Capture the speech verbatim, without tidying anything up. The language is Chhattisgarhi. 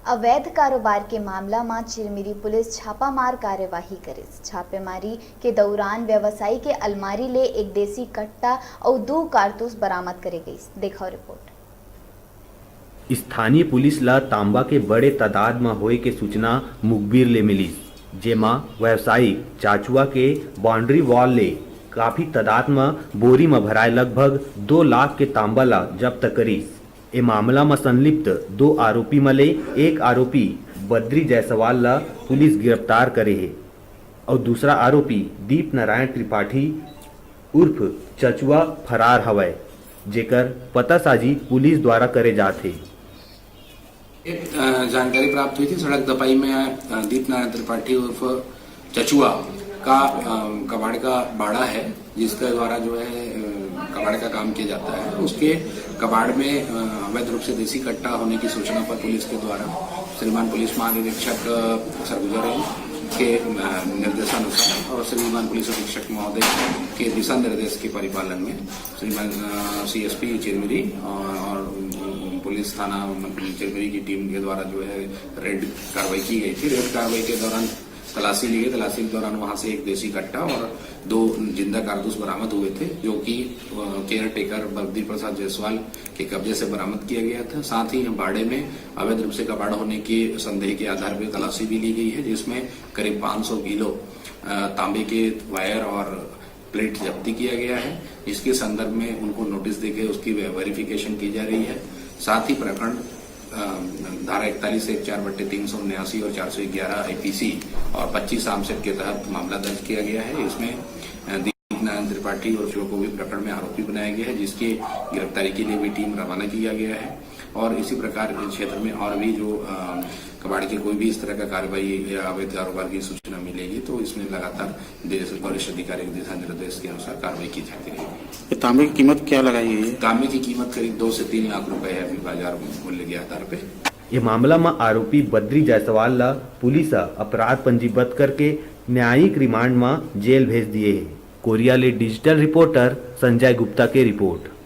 अवैध कारोबार के मामला म चिरमिरी पुलिस छापामार कार्यवाही करिस। छापेमारी के दउरान व्यवसायी के अलमारी ले एक देसी कट्टा अउ दू कारतूस बरामद करे गइस। देखव रिपोर्ट। स्थानीय पुलिस ल तांबा के बड़े तादाद म होए के सूचना मुखबिर ले मिलिस, जेमा व्यवसायी चाचुआ के बाउंड्री वॉल ले काफी तादाद म बोरी म भराए लगभग दो लाख के तांबा ल जब्त करिस। ए मामला म संलिप्त दो आरोपी म ले एक आरोपी बद्री जायसवाल ल पुलिस गिरफ्तार करे हे अउ दूसरा आरोपी दीप नारायण त्रिपाठी उर्फ चचुआ फरार हवय, जेकर पतासाजी पुलिस द्वारा करे जात हे। एक, अ, जानकारी प्राप्त हुई थी, सड़क दपाई में, अ, दीप नारायण त्रिपाठी उर्फ चचुआ का, अ, कबाड़ का बाड़ा है, जिसके द्वारा जो है, अ, कबाड़ का काम किया जाता है। उसके कबाड़ में, अ, अवैध रूप से देसी कट्टा होने की सूचना पर पुलिस के द्वारा श्रीमान पुलिस महानिरीक्षक, अ, सरगुजा रेंज के, अ, निर्देशानुसार और श्रीमान पुलिस अधीक्षक महोदय के दिशा निर्देश के परिपालन में श्रीमान, अ, सीएसपी चिरमिरी और, और पुलिस थाना चिरमिरी की टीम के द्वारा जो है रेड कार्रवाई की गई थी। रेड कार्रवाई के दौरान तलाशी ली गई। तलाशी के दौरान वहां से एक देसी कट्टा और दो जिंदा कारतूस बरामद हुए थे, जो कि, अ, केयर टेकर बद्री प्रसाद जायसवाल के कब्जे से बरामद किया गया था। साथ ही बाड़े में अवैध रूप से कबाड़ होने के संदेह के आधार पर तलाशी भी ली गई है, जिसमें करीब पाँच सौ किलो, अ, तांबे के वायर और प्लेट जब्ती किया गया है, जिसके संदर्भ में उनको नोटिस देके उसकी वे-, वेरिफिकेशन की जा रही है। साथ ही प्रकरण, अ, धारा इकतालीस एक चार बट्टे तीन सौ उन्यासी और चार सौ ग्यारह आईपीसी और पच्चीस आर्मसेट के तहत मामला दर्ज किया गया है। इसमें, अ, दीप नारायण त्रिपाठी और शिव को भी प्रकरण में आरोपी बनाया गया है, जिसकी गिरफ्तारी के लिए भी टीम रवाना किया गया है। और इसी प्रकार इस क्षेत्र में और भी जो, अ, कबाड़ की कोई भी इस तरह का कार्रवाई या अवैध कारोबार की सूचना मिलेगी, तो इसमें लगातार देश, वरिष्ठ अधिकारी के दिशा निर्देश के अनुसार कार्रवाई की जाती रहेगी। ये तांबे की कीमत क्या लगाई गई है? तांबे की कीमत करीब दो से तीन लाख रुपए है अभी बाजार मूल्य के आधार पे। ये मामला म आरोपी बद्री जायसवाल ला पुलिस ह अपराध पंजीबद्ध करके न्यायिक रिमांड म जेल भेज दिए हे। कोरिया ले डिजिटल रिपोर्टर संजय गुप्ता के रिपोर्ट।